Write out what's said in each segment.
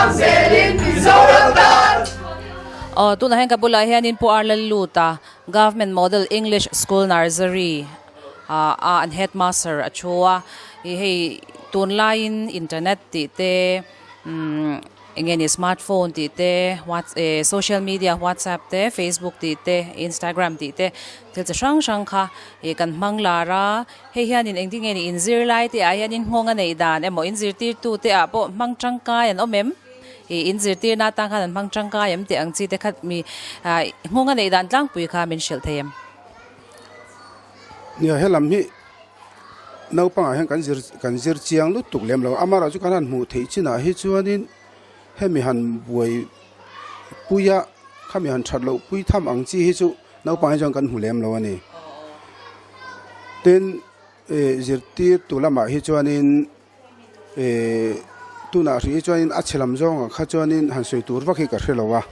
Hmalam zelin Mizoram tan. Aw tunah hian ka bulah hianin Pu Ar Lalluta Government Model English School Nursery ah a an headmaster a thu a ih hei tunlaiin internet tih te umm eng nge ni smart phone tih te whats eh social media whatsapp te facebook tih te instagram tih te thil chi hrang hrang kha ih kan hmang lar a hei hianin engtin nge ni inzirlai te ah hianin nghawng a neih dan emaw inzirtirtu te ah pawh hmang tangkai an awm em. Ih in zirtirna atan khan an hmang tangkai em tih ang chi te kha mi ah nghawng a neih dan tlangpui kha min hrilh thei em? Nia helam hi naupangah hian kan zir kan zir chiang lutuk lem lo amaherawh chu kan han hmuh theih chinah hi chuanin hemi han buai puia khami han that loh pui tham ang chi hi chu naupang hi chuan kan hmu lem lo a ni. Tin ih zirtirtu lamah hi chuanin. Ehh tunah hrih hi chuanin a chhe lam zawngah kha chuanin han sawi tur vak hi ka hre lo a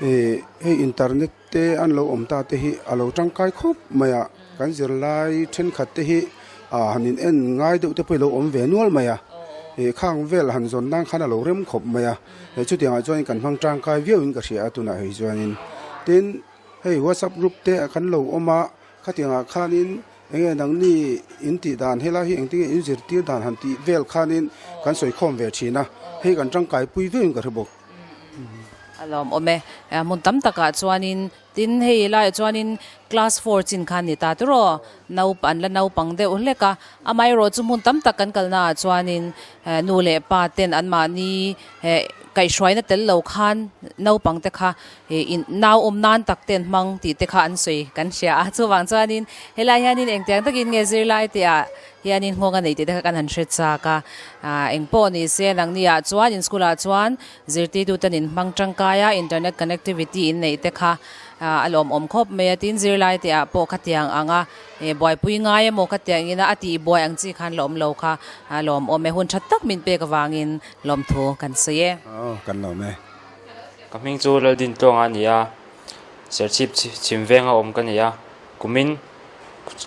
ehh hei internet te an lo awm ta te hi a lo tangkai khawp mai a kan zirlai thenkhat te hi ah han in en ngai deuh te pawh hi lo awm ve nual mai a ehh khang vel han zawn nan khan a lo rem khawp mai a chutiangah chuan kan hmang tangkai viau in ka hria a tunah hi chuanin tin hei whatsapp group te kan lo awm a khatiangah khanin. Enge nangni in tih dan helai hi engtin nge in zirtir dan han tih vel khanin kan sawi khawm ve thin a, hei kan tangkai pui viauin ka hre bawk. A lawm awm e, hmun tam takah chuanin tin hei laiah chuanin class four chin khan ni ta tiraw naup an la naupang deuh hlek a, amaherawh chu hmun tam tak kan kalnaah chuanin nu leh pa ten anmahni kaihhruaina tel lo khan naupang te kha Ih in nau awm nan tak te an hmang tih te kha an sawi kan hria a, chuvang chuanin helai hianin engtiang takin nge zirlai te ah hianin nghawng a nei tih te kha kan han hre chak a, ah eng pawh ni se nangni ah chuan in school ah chuan zirtirtu ten in hmang tangkai a, internet connectivity in neih te kha ah a lawmawm khawp mai a, tin zirlai te ah pawh khatiang ang a eh buaipui ngai emaw khatiang ina a tih buai ang chi khan la awm lo kha a lawmawm e, hun tha tak min pek avangin lawmthu kan sawi e. Aw kan lawm e. Ka hming chu Laldin Tluanga a ni a, Serchhip chhim venga awm ka ni a, kumin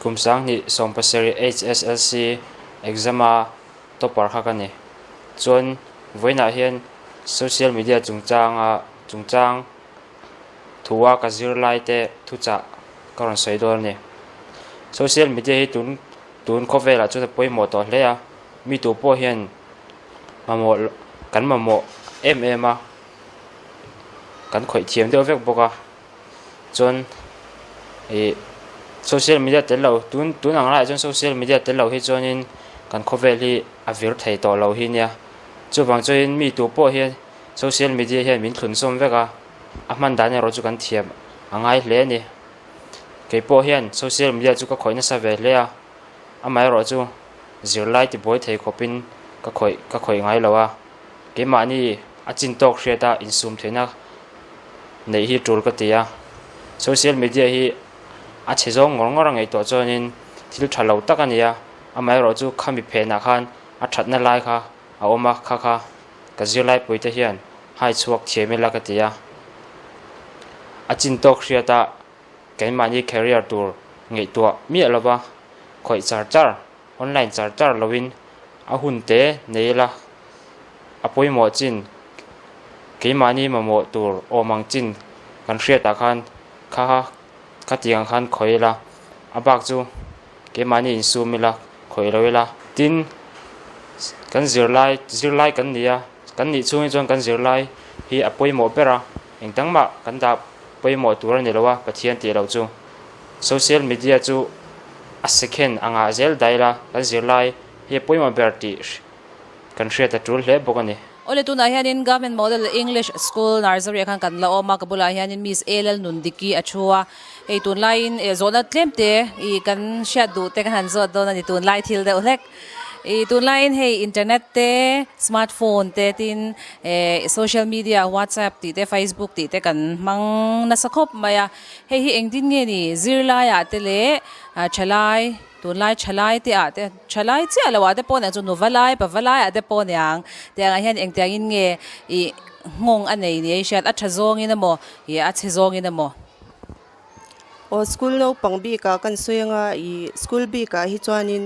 kum sanghnih sawmpasarih HSLC exam a topper kha ka ni. Chuan vawiinah hian social media chungchanga chungchang thua ka zirlai te thuchah ka rawn sawi dawn a ni. Social media hi tun tun khawvelah chuan a pawimawh tawh hle a, mi tu pawh hian mamawh kan mamawh em em a kan khawih thiam deuh vek bawk a chuan ih social media tel lo tun tun ang laiah chuan social media tel lo hi chuanin kan khawvel hi a vir thei tawh lo hi nia chuvang chuanin mi tu pawh hian social media hian min thlun sawm vek a a hman dan erawh chu kan thiam a ngai hle a ni keipawh hian social media chu ka khawih nasa ve hle a amaherawh chu. Zirlai tibuai thei khawpin ka khawih ka khawih ngai lo a, keimahni a chin tawk hriat a insum theihna neih hi tul ka ti a. Social media hi a chhe zawng ngawr ngawr a ngaihtuah chuanin thil tha lo tak a ni a, amaherawhchu khami phenah khan a thatna lai kha a awm a, kha kha ka zirlai puite hian hai chhuak thiam ila ka ti a. A chin tawk hriat a Keimahni career tur ngaihtuah miah lova khawih char char, online char char loin a hun te nei ila a pawimawh chin keimahni mamawh tur awm ang chin kan hriatah khan kha khatiang khan khawih ila a bak chu keimahni insum ila khawih lo ila. Tin, kan zirlai zirlai kan ni a, kan nih chhungin chuan kan zirlai hi a pawimawh ber a, engdang mah kan dah pawimawh tur a ni lo a, Pathian tih loh chu. Social media chu a second a ngah zel daih la, kan zirlai hi a pawimawh ber tih kan hriat a tul hle bawk a ni. Awle tunah hianin Government Model English School Nursery ah khan kan la awm a, ka bulah hianin Miss A Lalnundiki a thu a, hei tunlaiin eh zawhna tlem te ih kan hriat duh te kan han zawt dawn a ni tunlai thil deuh hlek. Ih tunlaiin hei internet te, smart phone te tin eh social media whatsapp tih te facebook tih te kan hmang nasa khawp mai a, hei hi engtin nge ni zirlaiah te leh thalai tunlai thalai te ah te thalai chiah loh ah te pawh nia chu nuva lai pava lai ah te pawh niang tiangah hian engtiangin nge ih nghawng a nei ni a i hriat a tha zawngin emaw ih a chhe zawngin emaw. Aw school naupang bikah kan sawi anga ih school bikah hi chuanin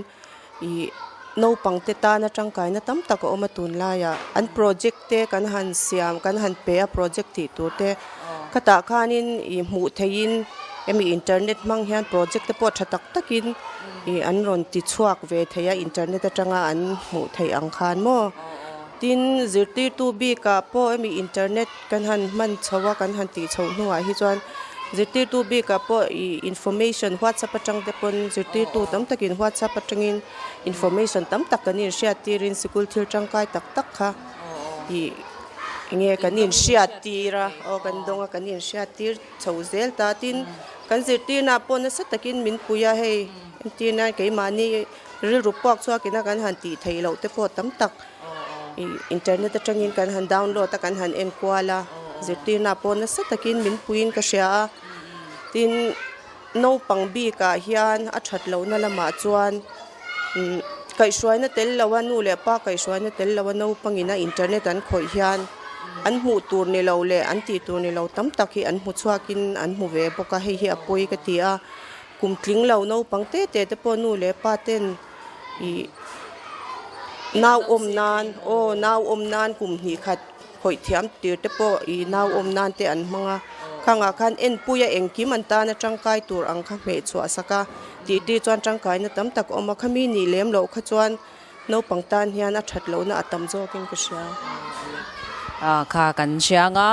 ih. Naupangte tana tangkaina tam tak a awm a tunlaiah an project te kan han siam kan han pe a project tih tur te khatah khanin ih hmuh theihin hemi internet hmang hian project te pawh tha tak takin ih an rawn ti chhuak ve thei a internet atanga an hmuh theih ang khan maw tin zirtirtu bikah pawh hemi internet kan han hman chho a kan han tih chhoh hnuah hi chuan zirtirtu bikah pawh ih information whatsapp atang te pawn zirtirtu tam takin whatsapp atangin. Information tam tak kan inhriat tirin sikul thil tangkai tak tak kha ih enge kan inhriat tir a aw kan dawng a kan inhriat tir chho zel ta tin kan zirtirna pawh nasa takin min pui a hei entir nan keimahni rilru puak chhuakin a kan han tih theih loh te pawh tam tak ih internet atangin kan han download a kan han enkual a zirtirna pawh nasa takin min puiin ka hria a tin. Naupang bikah hian a that lohna lamah chuan kaihhruaina tel loa nu leh pa kaihhruaina tel loa naupangin a internet an khawih hian an hmuh tur ni lo leh an tih tur ni lo tam tak hi an hmu chhuakin an hmu ve bawk a hei hi a pawi ka ti a kum tling lo naupang te te te pawh nu leh pa ten ih nau awm nan aw nau awm nan kum hnih khat. Khawih thiam tir te pawh ih nau awm nan te an hmang a, khangah khan enpuia engkim an tana tangkai tur ang kha hmeh chhuah sak a, tih tir chuan tangkaina tam tak a awm a, khami nih lem loh kha chuan naupang tan hian a that lohna a tam zawkin ka hria. Kha kan hriang a,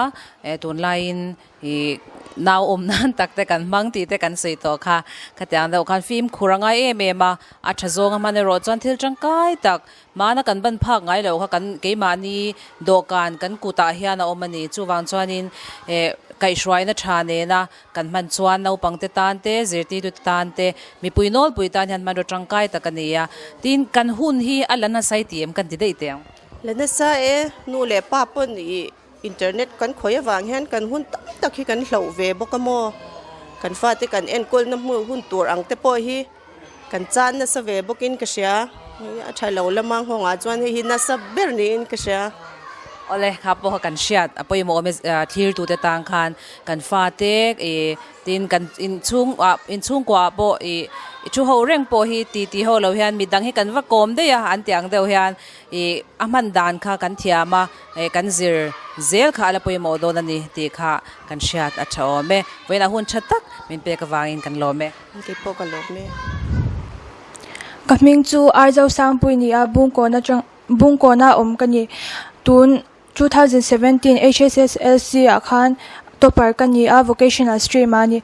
tunlaiin Ih, nau awm nan tak te kan hmang tih te kan sawi tawh kha. Khatiang deuh khan fimkhur a ngai em em a, a tha zawng a hman erawh chuan thil tangkai tak hmana kan ban phak ngai loh kha kan keimahni dawhkan kan kutah hian a awm a ni. Chuvang chuanin eh kaihhruaina tha nena kan hman chuan naupangte tan te, zirtirtute tan te, mipui nawlpui tan hian hmanraw tangkai tak a ni a. Tin, kan hun hi a la nasa i ti em kan ti daih teh ang. La nasa e, nu leh pa pawn ih Internet kan khawih avang hian kan hun tam tak hi kan hloh ve bawk a maw? Kan fate kan enkawlna hmuh hun tur ang te pawh hi kan chan nasa ve bawkin ka hria. A tha lo lama nghawngah chuan hei hi nasa ber niin ka hria. Awle, kha pawh kha kan hriat a pawimawh awm e thirtute tan khan kan fate ih Tin, kan inchhung ah inchhungkua ah pawh ih i thu ho reng pawh hi ti ti ho lo hian midang hi kan va kawm daih a an tih ang deuh hian ih a hman dan kha kan thiam a eh kan zir zel kha a la pawimawh dawn a ni tih kha kan hriat a tha awm e. Vawiinah hun tha tak min pek avangin kan lawm e. Kei pawh ka lawm e. Ka hming chu Aizawl Sangpui ni a, Bungkawn atang Bungkawna awm ka ni. Tun 2017 HSSLC ah khan topper ka ni a, vocational stream ah a ni.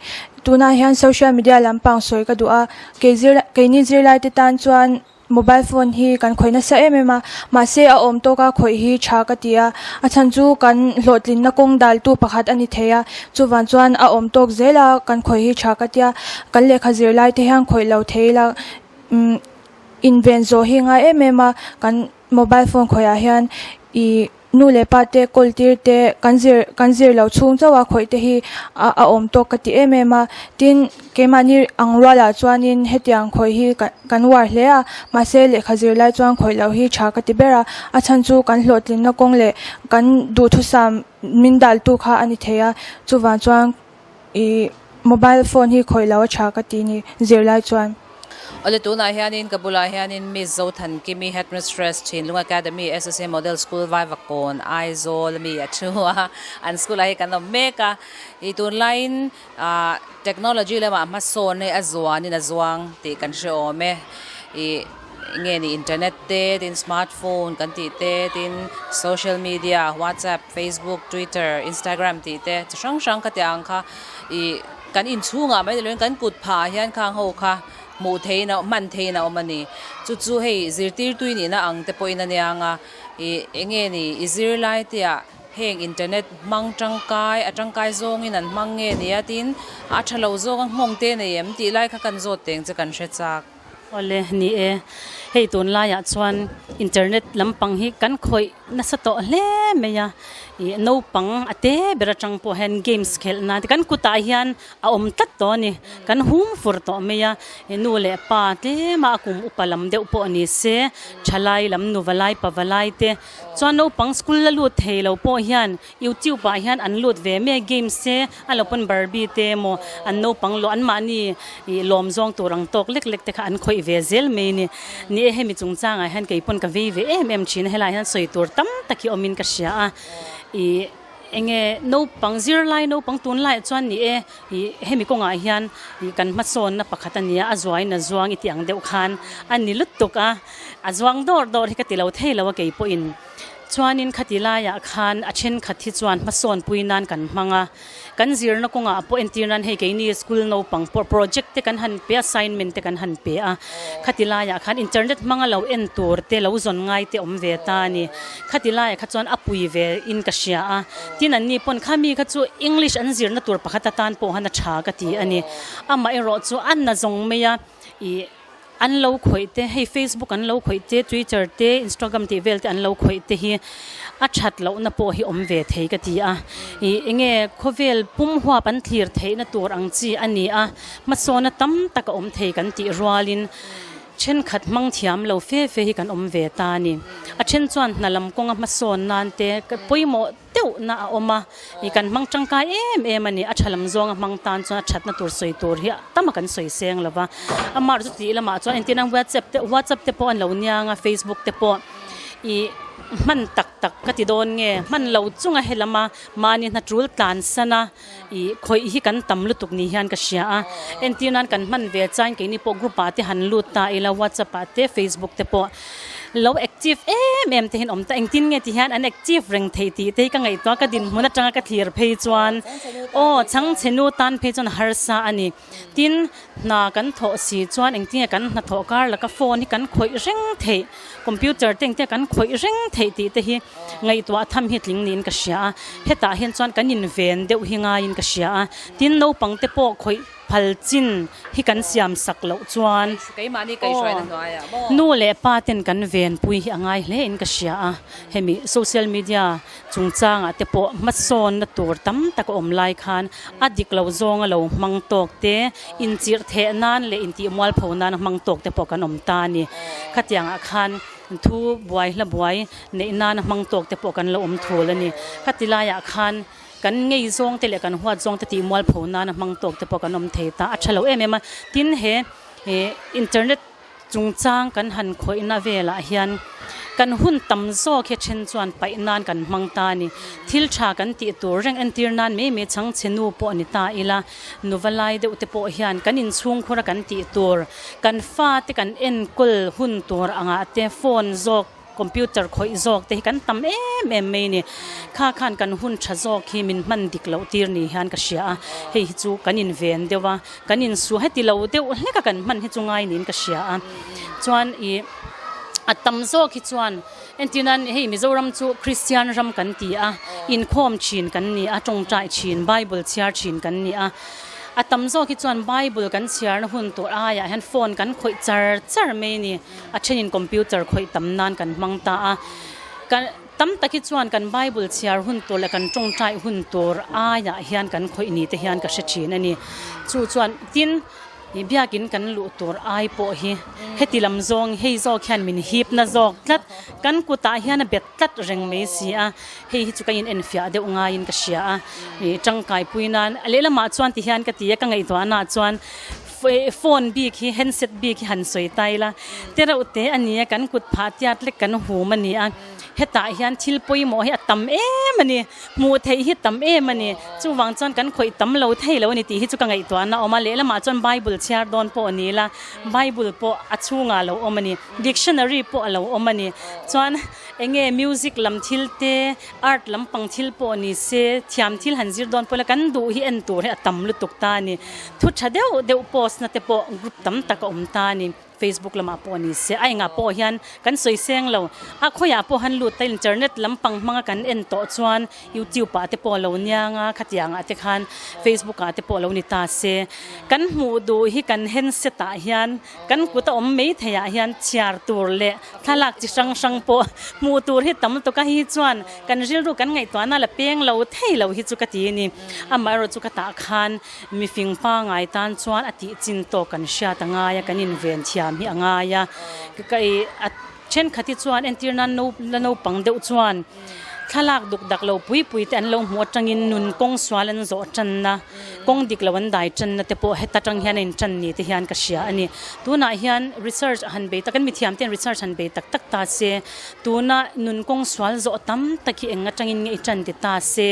Tunah hian social media lampang sawi ka duh a, kei zir keini zirlaite tan chuan mobile phone hi kan khawih nasa em em a, mahse a awm tawka khawih hi tha ka ti a, a chhan chu kan hlawhtlinna kawng daltu pakhat a ni thei a, chuvang chuan a awm tawk zel a kan khawih hi tha ka ti a, kan lehkha zirlaite hian khawih lo thei ila umm inven zawh hi ngai em em a, kan. Mobile phone khawiah hian ih nu leh pa te call tir te kan zir kan zir lo chhung chauh a khawih te hi a a awm tawk ka ti em em a tin keimahni ang rualah chuanin hetiang khawih hi kan kan uar hle a mahse lehkha zir lai chuan khawih loh hi tha ka ti ber a a chhan chu kan hlawhtlinna kawng leh kan duhthusam min daltu kha a ni thei a chuvang chuan Ih mobile phone hi khawih lo a tha ka ti ni zirlai chuan. Awle tunah hianin ka bulah hianin Miss Zothankimi Headmistress Thinlung Academy SSA Model School Vaivakawn Aizawl ami a thu a an school ah hi kan awm mek a ih tunlaiin ah technology lamah hmasawn hei a zuanin a zuang tih kan hre awm e ih nge ni internet te tin smart phone kan tih te tin social media whatsapp Facebook, Twitter, Instagram tih te chi hrang hrang kha tih ang kha ih kan inchhungah mai niloin kan kut phah ah hian khang ho kha hmuh theihin a hman theihin a awm a ni. Chu chu hei zirtirtui nihna ang te pawhin a nia ang a ih eng nge ni i zirlai te ah heng internet hmang tangkai a tangkai zawngin an hmang nge nia tin a tha lo zawng a nghawng te nei em tih lai kha kan zawt teng che kan hre chak. Awle, ni e. Hei tunlaiah chuan internet lampang hi kan khawih nasa tawh hle mai a. Ih naupang a te ber atang pawh hian games khelh nan te kan kutah hian a awm tlat tawh a ni. Kan hum fur tawh mai a, ih nu leh pa tlema a kum upa lam deuh pawh ni se, thalai lam nu valai pa valai te chuan naupang school la lut thei lo pawh hian youtube ah hian an lut ve mai a games te a lo pawn barbie te emaw an naupang lawh anmahni ih lawm zawng tur ang tawk lek lek te kha an khawih ve zel mai a ni. Ni e hemi chungchangah hian kei pawn ka vei ve em em thin a, helaiah hian sawi tur tam tak hi awmin ka hria a, ih enge naupang zirlai naupang tunlaiah chuan ni e ih hemi kawngah hian ih kan hmasawnna pakhat a nia a zuain a zuang i tih ang deuh khan a ni lutuk a, a zuang dawr dawr hi ka ti lo thei lo a kei pawhin. Chuanin khati laiah khan a thenkhat hi chuan hmasawn pui nan kan hmang a, kan zirna kawngah pawh entir nan hei keini school naupang pawh project te kan han pe a, assignment te kan han pe a, khati laiah khan internet hmanga lo en tur te lo zawn ngai te awm ve ta a ni. Khati laiah kha chuan a pui ve in ka hria a, tin anni pawn khami kha chu English an zirna tur pakhat atan pawh han a tha ka ti a ni. Amaherawh chu a na zawng mai a ih. An lo khawih te, hei Facebook an lo khawih te, Twitter te, Instagram tih vel te an lo khawih te hi a that lohna pawh hi awm ve thei ka ti a. Ih enge khawvel pum huap an thlir theihna tur ang chi a ni a, hmasawna tam tak a awm thei kan tih rualin thenkhat hmang thiam lo fe fe hi kan awm ve ta a ni. A then chuan hna lam kawnga hmasawn nan te pawimawh deuhna a awm a, ih kan hmang tangkai em em a ni, a tha lam zawnga hmang tan chuan a thatna tur sawi tur hi tam a kan sawi seng lo va, amah chu tih lamah chuan entir nan whatsapp te whatsapp te pawh an lo niang a facebook te pawh ih hman tak tak ka ti dawn nge hman lo chunga helama mahni hna tul tlan san a ih khawih hi kan tam lutuk ni hian ka hria a, entir nan kan hman ve chuan keini pawh group ah te han lut ta ila whatsapp ah te facebook te pawh lo active em em te hian awm ta engtin nge ti hian an active reng thei tih te hi ka ngaihtuah a ka dinhmun atanga ka thlir phei chuan aw chhangchhe nu tan phei chuan harsa a ni tin hna kan thawh si chuan engtin nge kan hnathawh kar laka phone hi kan khawih reng theih computer te engtin nge kan khawih reng theih tih te hi ngaihtuah tham hi tling niin ka hria a hetah hian chuan kan inven deuh hi ngaiin ka hria a tin naupang te pawh khawih phal chin hi kan siam sak loh chuan aw nu leh pa ten kan venpui hi a ngai hle in ka hria a hemi social media chungchangah te pawh hmasawnna tur tam tak a awm lai khan a dik lo zawnga lo hmang tawk te inchirh theh nan leh intih mualpho nan a hmang tawk te pawh kan awm ta a ni khatiangah khan thu buai hla buai neih nana hmang tawk te pawh kan lo awm thul a ni. Khati laiah khan kan ngei zawng te leh kan huat zawng te tih mualpho nana hmang tawk te pawh kan awm thei ta. A tha lo em em a, tin he internet chungchang kan han khawihna velah hian kan hun tam zawk hi then chuan paih nan kan hmang ta a ni. Thil tha kan tih tur reng entir nan mai mai chhangchhe nu pawh ni ta ila, nuva lai deuh te pawh hian kan inchhungkhura kan tih tur, kan fate kan enkawl hun tur angah te phone zawk, computer khawih zawk te hi kan tam em em mai a ni. Kha khan kan hun tha zawk hi min hman dik loh tir ni hian ka hria a, hei hi chu kan inven deuh a, kan insu heti lo deuh hlek a kan hman hi chu ngai niin ka hria a. Chuan ih a tam zawk hi chuan entir nan hei Mizoram chu Kristian ram kan ti a, inkhawm thin kan ni a, tawngtai thin, Bible chhiar thin kan ni a, a tam zawk hi chuan Bible kan chhiarna hun tur aiah hian phone kan khawih char char mai a ni. A thenin computer khawih tam nan kan hmang ta a, ka tam tak hi chuan kan Bible chhiar hun tur leh kan tawngtai hun tur aiah hian kan khawih ni te hian ka hre thin a ni. Chu chuan tin ih biakin kan luh tur ai pawh hi heti lam zawng hei zawk hian min hip na zawk tlat, kan kutah hian a bet tlat reng mai si a, hei hi chu ka in enfiah deuh ngaiin ka hria a, ih tangkai pui nan lehlamah chuan ti hian ka ti a ka ngaihtuahnaah chuan Phone bik hi handset bik hi han sawi ta ila te reuh te a ni a kan kut phah tiat lek kan hum a ni a hetah hian thil pawimawh hi a tam em a ni hmuh theih hi tam em a ni chuvang chuan kan khawih tam lo thei lo a ni tih hi chu ka ngaihtuahna a awm a lehlamah chuan bible chhiar dawn pawh a ni ila bible pawh a chhungah a lo awm a ni dictionary pawh a lo awm a ni chuan eng nge music lam thil te Art lampang thil pawh ni se, thiam thil han zir dawn pawh ila kan duh hi en tur hi a tam lutuk ta a ni. Thu tha deuh deuh post na te pawh group tam tak a awm ta a ni. Facebook lamah pawh ni se, a engah pawh hian kan sawi seng lo. A khawiah pawh han lut ta internet lampang hmanga kan en tawh chuan YouTube ah te pawh a lo niang a, khatiang ah te khan Facebook ah te pawh a lo ni ta se. Kan hmuh duh hi kan handset ah hian kan kut a awm mai theih ah hian chhiar tur leh thlalak chi hrang hrang pawh hmuh tur hi tam lutuk a, hei hi chuan kan rilru kan ngaihtuahna la peng lo thei lo hi chu ka ti a ni. Amaherawhchu chu ka tah khan Mifing pangai tan chuan a tih chin tawk kan hriat a ngai a, kan inven thiam hi a ngai a. Ka i a thenkhat hi chuan entir nan no la naupang deuh chuan thlalak duk dak lo pui pui te an lo hmuh atangin nun kawng sual an zawh tanna, kawng dik lo an dai tanna te pawh heta tang hian a intan ni te hian ka hria a ni. Tunah hian research han bei tak, kan mithiam ten research han bei tak tak ta se, tuna nun kawng sual zawh tam tak hi eng atangin nge i tan ti ta se,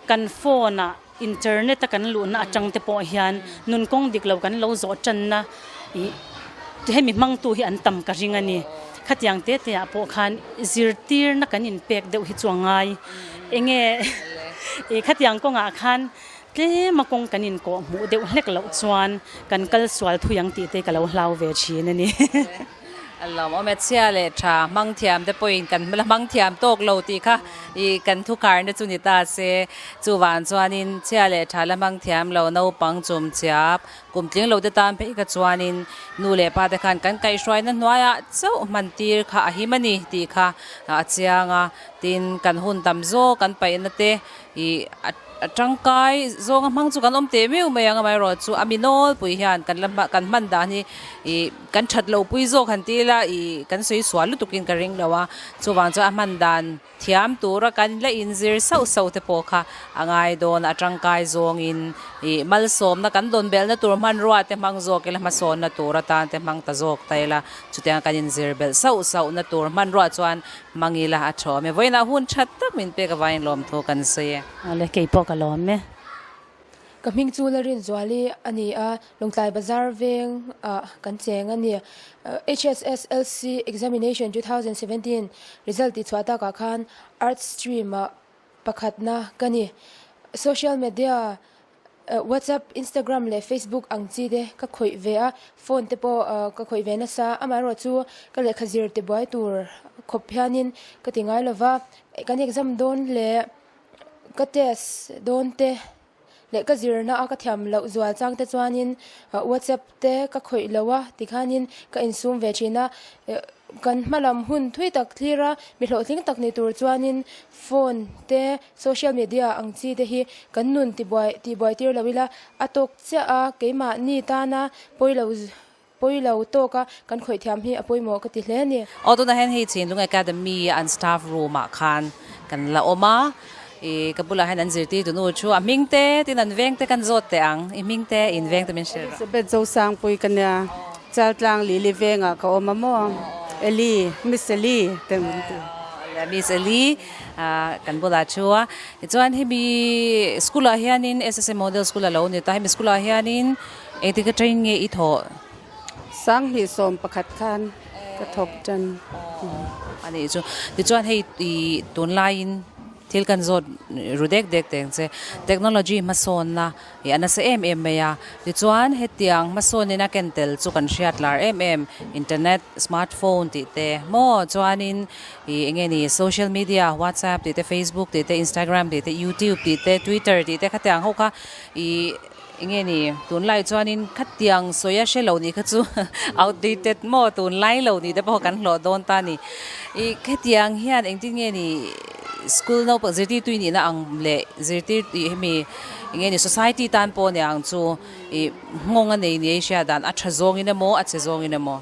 kan phone ah, Internet a kan luhna atang te pawh hian nun kawng dik lo kan lo zawh tanna ih hemi hmangtu hi an tam ka ring a ni. Khatiang te te ah pawh khan zirtirna kan inpek deuh hi chu a ngai. Enge ih khatiang kawngah khan tlema kawng kan inkawh hmuh deuh hlek loh chuan kan kal sual thui ang tih te ka lo hlau ve thin a ni. A lawmawm e, chhia leh tha hmang thiam te pawhin kan la hmang thiam tawk lo tih kha ih kan thukarna chu ni ta se. Chuvang chuanin chhia leh tha la hmang thiam lo naupang chum chiap kum tling lo te tan phei kha chuanin nu leh pa te khan kan kaihhruaina hnuaiah chauh hman tir kha a him a ni tih kha a chiang a. Tin, kan hun tam zawk kan paihna te ih a A tangkai zawnga hmang chu kan awm teh miu mai ang amaherawh chu a mi nawlpui hian kan la kan hman dan hi ih kan that lo pui zawk han ti ila ih kan sawi sual lutukin ka ring lo a, chuvang chuan a hman dan thiam tura kan la inzir sauh sauh te pawh kha a ngai dawn a, a tangkai zawngin ih malsawmna kan dawn belhna tur hmanrua te hmang zawk ila hmasawnna tur atan te hmang ta zawk ta ila chutiang kan inzir belh sauh sauhna tur hmanrua chuan Mangila a thawm e. Vawiinah hun tha tak min pek avangin lawmthu kan sawi e. Awle kei pawh ka lawm e. Ka hming chu Larinzuali a ni a, Lawngtlai Bazar veng ah kan cheng a ni. HSSLC Examination 2017 result tih chhuah takah khan Arts stream ah pakhatna ka ni. Social media WhatsApp, Instagram leh Facebook ang chi te ka khawih ve a, phone te pawh ka khawih ve nasa. Amaherawh chu ka lehkha zir ti buai tur khawp hianin ka ti ngai lova, kan exam dawn leh ka test dawn te leh ka zirna a ka thiam loh zual chang te chuanin WhatsApp te ka khawih lo a tikhanin ka insum ve thin a. Kan hma lam hun thui tak thlir a, mi hlawhtling tak ni tur chuanin phone te, social media ang chi te hi kan nun tibuai tihbuai tir lo ila, a tawk chiah a, keimahni tana pawi lo pawi lo tawk a kan khawih thiam hi a pawimawh ka ti hle a ni. Aw tunah hian hei Chinlung Academy an staff room ah khan kan la awm a, ih ka bulah hian an zirtirtu nu thu a hming te tin an veng te kan zawt teh ang, i hming te in veng te min hrilh rawh. Elizabeth Zosangpui ka nia, Chaltlang Lili vengah ka awm a maw, Eli, Miss Eli te min ti. Miss Eli kan bulah thu a, tichuan hemi school ah hianin SSA Model School a lo ni ta, hemi school ah hianin engtik atangin nge i thawh? 2011 khan ka thawk tan. A nih chu. Tichuan hei ih tunlaiin thil kan zawt ru dek dek teng che. Technology hmasawnna ih a nasa em em mai a. Tichuan hetiang hmasawnin a ken tel chu kan hriat lar em em. Internet, smart phone tih te maw chuanin ih eng nge ni social media whatsapp tih te, facebook tih te, instagram tih te, youtube tih te, twitter tih te khatiang ho kha ih Enge ni, tunlai chuanin khatiang sawi a hre lo nih kha chu outdated maw tunlai lo nih te pawh kan hlawh dawn ta ni. Ih khatiang hian engtin nge ni school naupang zirtirtui nihna ang leh zirtir tih hemi enge ni society tan pawh nia ang chu ih nghawng a nei ni a i hriat dan a tha zawngin emaw a che zawngin emaw.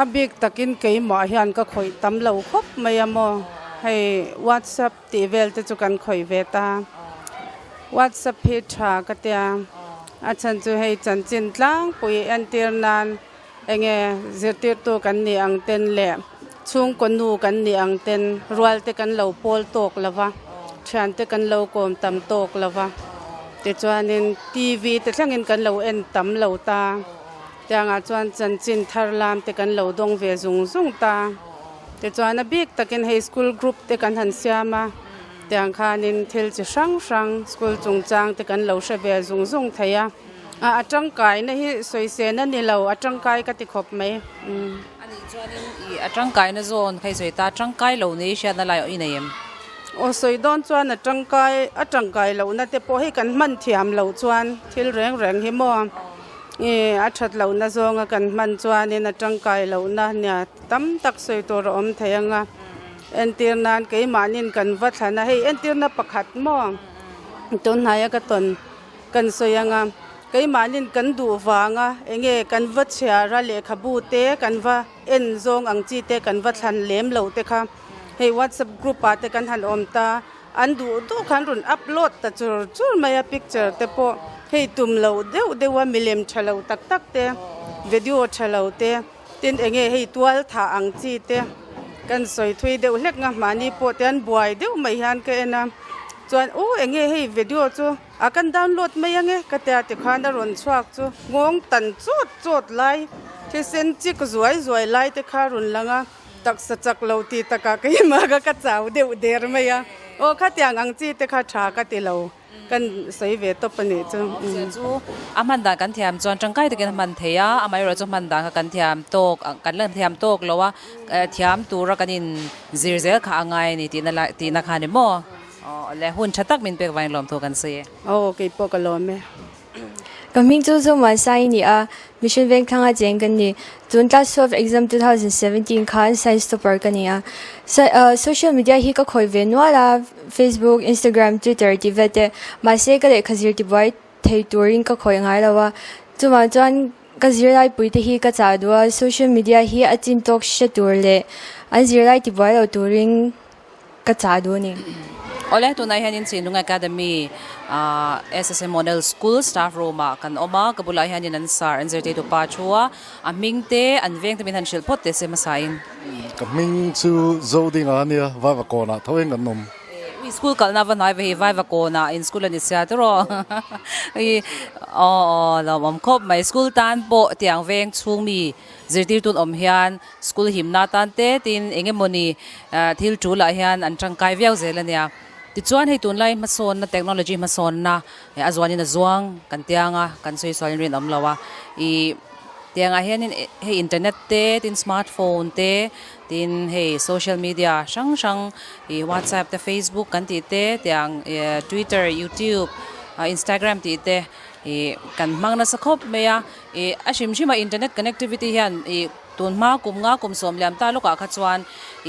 A bik takin keimah hian ka khawih tam lo khawp mai a maw hei whatsapp Tih vel te chu kan khawih ve ta. WhatsApp hi tha ka tia. A chhan chu hei chanchin tlangpui entir nan enge zirtirtu kan nih ang ten leh chhungkaw nu kan nih ang ten rual te kan lo pawl tawk lo va, thian te kan lo kawm tam tawk lo va. Tichuanin TV te thlengin kan lo en tam lo ta. Tiangah chuan chanchin thar lam te kan lo dawng ve zung zung ta. Tichuan a bik takin hei school group te kan han siam a, tiang khanin thil chi hrang hrang school chungchang te kan lo hre ve zung zung thei a. A tangkaina hi sawisên a ni lo, a tangkai ka ti khawp mai. A nih chuanin i a tangkaina zawn kha i sawi ta, tangkai lo nei hriatna lai i nei em? Aw sawi dawn chuan a tangkai, a tangkai lohna te pawh hei kan hman thiam loh chuan thil reng reng hi maw i a that lohna zawnga kan hman chuanin a tangkai lohna nia tam tak sawi tur a awm thei ang a. Entir nan keimahnin kan va thlan a, hei entirna pakhat maw tunhnaia ka tawn. Kan sawi anga keimahnin kan duh vanga enge kan va chhiar a lehkhabu te kan va en zawng ang chi te kan va thlan lem lo te kha hei whatsapp group ah te kan han awm ta an duh duh khan rawn upload ta chur chur mai a picture te pawh hei tum lo deuh deuh a milem tha lo tak tak te video tha lo te. Tin enge hei tual thah ang chi te kan sawi thui deuh hlek nga mahni pawh te an buai deuh mai hian ka en a chuan aw enge hei video chu a kan download mai ange ka tia tikhan a rawn chhuak chu nghawng tan chawt chawt lai thisen chik zuai zuai lai te kha a rawn lang a taksa chak lo tih takah keimah kha ka chau deuh der mai a aw khatiang ang chi te kha tha ka ti lo. Kan sawi ve tawp a nih chu. Awmzia chu a hman dan kan thiam chuan tangkai takin a hman thei a, amaherawhchu chu hman dan kha kan thiam tawk kan la thiam tawk lo a, thiam tura kan in zir zel kha a ngai a ni tihna lai tihna kha a ni maw? Aw le hun tha tak min pek vangin lawmthu kan sawi e. Aw keipawh ka lawm e. Ka hming chu Zomuan Sai a ni a, Mission Vengthlang a cheng kan ni. Tun class 12 exam 2017 khan science topper ka ni a. Social media hi ka khawih ve nual a, Facebook, Instagram, Twitter tih vel te. Mahse ka lehkha zir tibuai thei turin ka khawih ngai lo a. Chuvang chuan ka zirlai pui te hi ka chah duh a, social media hi a chin tawk hre tur leh an zirlai tibuai lo turin Ka chah duh a ni. Awle, tunah hianin Chinlung Academy ah SSA Model School staff room ah kan awm a, ka bulah hianin an sir an zirtirtu pa thu a, a hming te an veng te min han hrilh phawt teh se hmasa in. Ka hming chu Zodinga a nia, Vaivakawnah tho in kan awm. Ui school kalna va hnai ve hi Vaivakawnah in school a ni sia tiraw ui aw aw lawmawm khawp mai school tan pawh tiang veng chhung mi zirtirtu an awm hian School himna tan te tin eng emawni thil tul ah hian an tangkai viau zel a nia. Tichuan hei tunlai hmasawnna technology hmasawnna a zuanin a zuang kan tiang a, kan sawi sualin rinawm lo a. Ih tiangah hianin hei internet te tin smartphone te tin hei social media hrang hrang ih whatsapp te facebook kan tih te tiang twitter youtube instagram tih te ih kan hmang nasa khawp mai a. Ih a hrim hrim a internet connectivity hian ih tun hma kum nga kum sawm liam ta lawkah kha chuan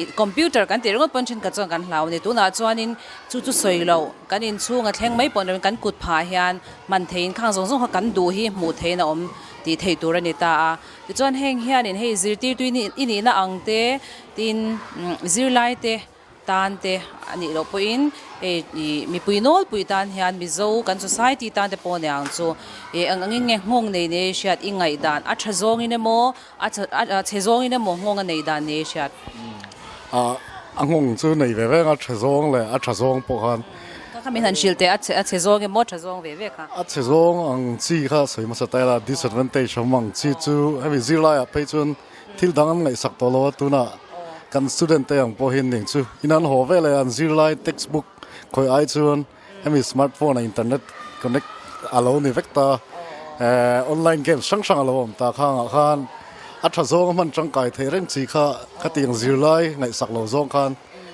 ih computer kan tih ringawt pawn thenkhat chuan kan hlau a ni. Tunah chuanin chu chu sawi loh kan inchhung a thleng mai pawh ni lovin kan kut phah hian hman theiin khang zawng zawng kha kan duh hi hmuh theihin a awm tih theih tur a ni ta a. Tichuan heng hianin hei zirtirtu i nihna ang te tin zirlai te tan te a nih loh pawhin hei ih mipui nawlpui tan hian Mizo kan society tan te pawh aniang chu ih eng angin nge nghawng nei nei a hriat i ngaih dan a tha zawngin emaw a a chhe zawngin emaw nghawng a nei dan nei a hriat. Ah a nghawng chu nei ve veng a tha zawng leh a tha zawng pawh khan. Kha kha min han hrilh teh a chhe a chhe zawng emaw tha zawng ve ve kha. A chhe zawng ang chi kha sawi hmasa ta ila disadvantage awm ang chi chu hemi zirlaiah phei chuan Thil dang an ngaihsak tawh lo a, tunah kan student te ang pawh hian ning chu in an haw vel e, an zirlai textbook khawi ai chuan hemi smartphone ah internet connect a lo ni vek ta, eh online games hrang hrang a lo awm ta khangah khan a tha zawng a hman tangkai theih reng chi kha khatiang zirlai ngaihsak lo zawng khan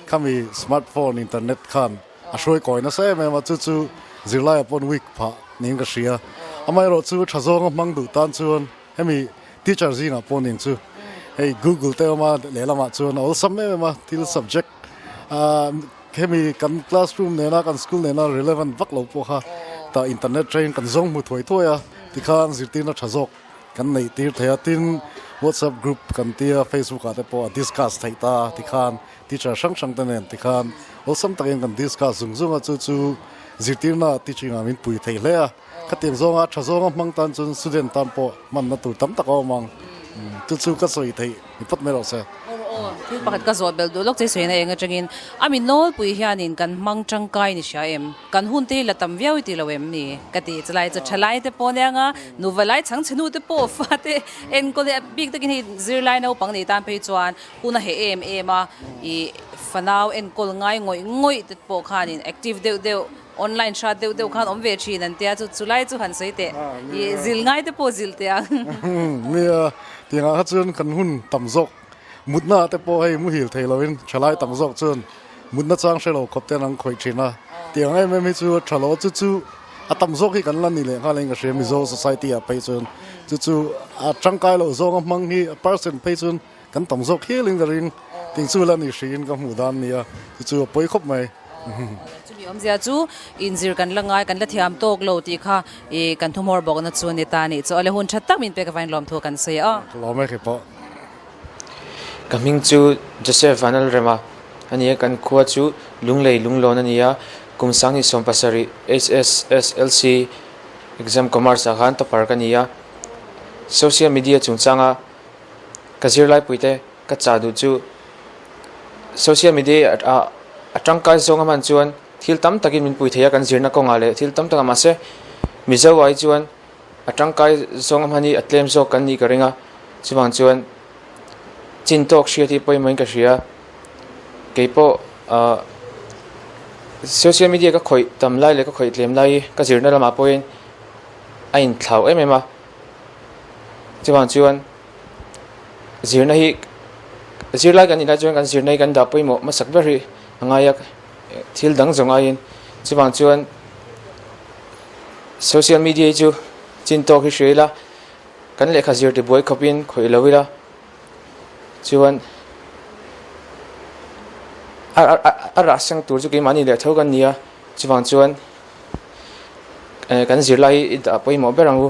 khami smartphone internet khan a hruai kawi nasa em em a, chu chu zirlaiah pawn weak phah niin ka hria, amaherawh chu tha zawng a hmang duh tan chuan Hemi teacher zingah pawh ning chu hei google te awm a lehlamah chuan a awlsam em em a thil subject ah hemi kan classroom nena kan school nena relevant vak lo pawh kha tah internet atangin kan zawng hmu thuai thuai a tikhan zirtirna tha zawk kan neih tir thei a tin whatsapp group kan tia facebook ah te pawh a discuss theih ta tikhan teacher hrang hrang te nen tikhan awlsam takin kan discuss zung zung a chu chu zirtirna teaching ah min pui thei hle a. Khatiang zawnga tha zawnga hmang tan chuan student tan pawh hmanna tur tam tak a awm ang. Chu chu ka sawi theih ni phawt mai rawh se. Aw aw, thil pakhat ka zawh belh duh lawk che sawiin a eng atangin a mi nawlpui hianin kan hmang tangkai ni hria em? Kan hun te hi la tam viau i ti lo em ni? Ka ti chulai chu thalai te pawh nia nga nuva lai chhangchhe nu te pawh fate enkawl leh bik takin hei zirlai naupang nei tan phei chuan hun a heh em em a, ih fanau enkawl ngai ngawih ngawih te pawh khanin active deuh deuh. Online hrat deuh deuh khan awm ve thin an tia chu chulai chu han sawi teh i zil ngai te pawh zil teh ang. Nia, tiangah kha chuan kan hun tam zawk mutna ah te pawh hei muhil thei lovin thalai tam zawk chuan mutna chang hre lo khawp ten an khawih thin a. Tiang em em hi chu a tha lo chu chu a tam zawk hi kan la ni leh nghal in ka hria Mizo society ah phei chuan chu chu a tangkai loh zawng a hmang hi a percent phei chuan Kan tam zawk hialin ka ring, ting chu la ni hriin ka hmuh dan nia, chu chu a pawi khawp mai. Chumi awmzia chu inzir kan la ngai, kan la thiam tawk lo tih kha i kan thumhawr bawkna chu a ni ta a nih chu. Awle hun tha tak min pek avain lawmthu kan sawi a. Ka lawm e khi pawh. Ka hming chu Joseph Vanlalrema a ni a, kan khua chu Lunglei Lunglawn a ni a, kum 2017 HSSLC exam commerce ah khan topper ka ni a, social media chungchanga Ka zirlaipuite ka chah duh chu social media ah a tangkai zawng a hman chuan thil tam takin min pui thei a kan zirna kawngah leh thil tam takah mahse Mizo ah hi chuan a tangkai zawng a hman hi a tlem zawk kan nih ka ring a chuvang chuan chin tawk hriat hi pawimawhin ka hria keipawh ah social media ka khawih tam lai leh ka khawih tlem lai hi ka zirna lamah pawhin a inthlau em em a. Chuvang chuan zirna hi zirlai kan nih lai chuan kan zirna hi kan dah pawimawh hmasak ber hi a ngai a thil dang zawng aiin chuvang chuan social media hi chu chin tawk hi hria ila kan lehkha zir tibuai khawpin khawih lo ila chuan a rah seng tur chu keimahni leh tho kan ni a chuvang chuan kan zirlai hi i dah pawimawh ber ang u.